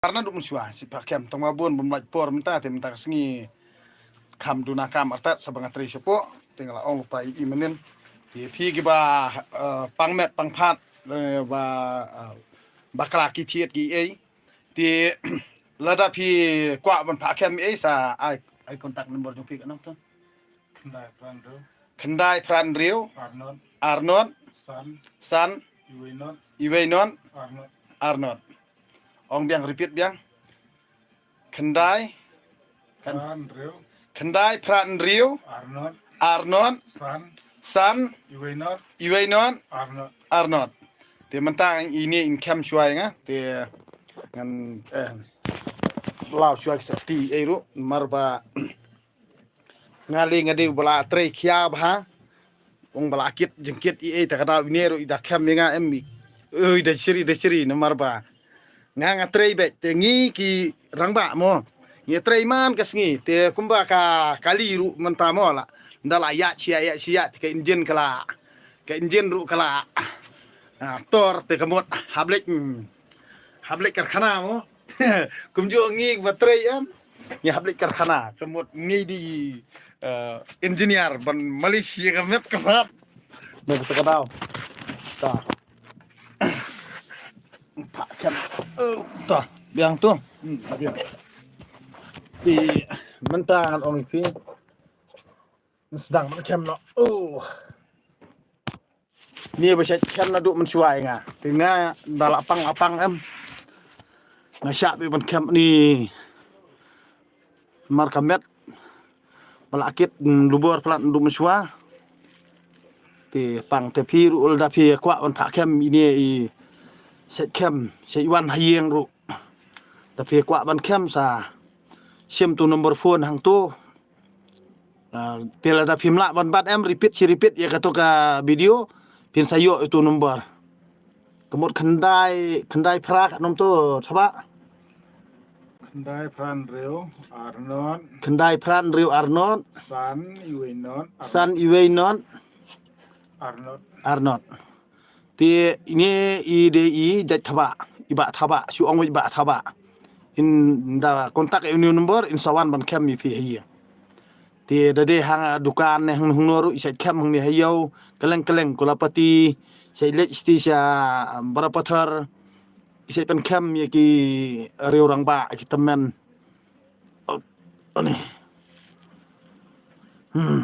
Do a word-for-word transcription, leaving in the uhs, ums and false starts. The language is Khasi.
Ar na duk mynshuwa shi pha kem tang ba bun bym lait por mynta te mynta ka sngi kham duna kam artat sa ba nga trei shapoh te nga la ong pa i i mynnin. Te phi ki ba eh, pang met pang phat eh, ba eh, ba kla ki thiet ki ei. Te lada phi kwah ban pha kem ei sa ai ai contact number jong phi ka nong to. Khyndai phra hynriew. Khyndai phra hynriew. Arnot. Arnot. San. San. Iwei not. Iwei not. Arnot. Arnot. Ong biang repeat biang. Khyndai. Khyndai phra hynriew. Arnot. Arnot. San. San. Iwei not. Iwei not. Arnot. Arnot. Te mynta ini in kem shuwa nga te ngan eh, law shuwa sa ti ei ruh mar ba nga li nga dei ba la trei khia bha. Ong ba la kit jingkit i ei ta ka daw ine ruh i da kem i nga em i. Oi da shiri da shiri namar ba nga nga trei bek te ngi ki rangbah mo. Ngi trei man ka sngi te kumba ka kali ruh mynta mo la nda la ya chia ya chia te ka injin ka la ka injin ruh ka la ah, tor te ka mut hablik hablik karkhana mo. Kumjuh ngi ba trei em ngi hablik karkhana ka mut ngi di eh, engineer ban Malaysia ka met ka phat. Ba ka daw ta pa kem ta biang tu. Ti mentang ong pi sdang ban kem no. Oh. Ni ba shet kem na duk mynshuwa nga. Te nga da la pang apang em. Nga shah bi ban kem ni. Mar ka met ba la kit lubor plat duk mynshuwa. Te pang te phi ruh da phi kwah ban pha kem ini i shet kem shet wan hayeng ruh. Da phi kwah ban kem sa shim tu number phone hang tu. Te lada phim lah ban bat em repeat shi repeat ïa kato ka video phin sa ïoh ïa tu number. Ka mut khyndai khyndai phra ka nom tu thaba. Khyndai phra hynriew arnot. Khyndai phra hynriew arnot. San iwei not. San iwei not. Arnot. Arnot. Te ini i de i jait thaba i ba thaba shu ong wei ba thaba. In da contact ïa uni number in sa wan ban kem i phi hi. Te da de hang dukan ne hang hang noru i sait kem hang ne hayau keleng keleng kulapati sait lek sti sha barapathar i sait ban kem ïa ki riu rang ba ki temen. Ani. Hmm.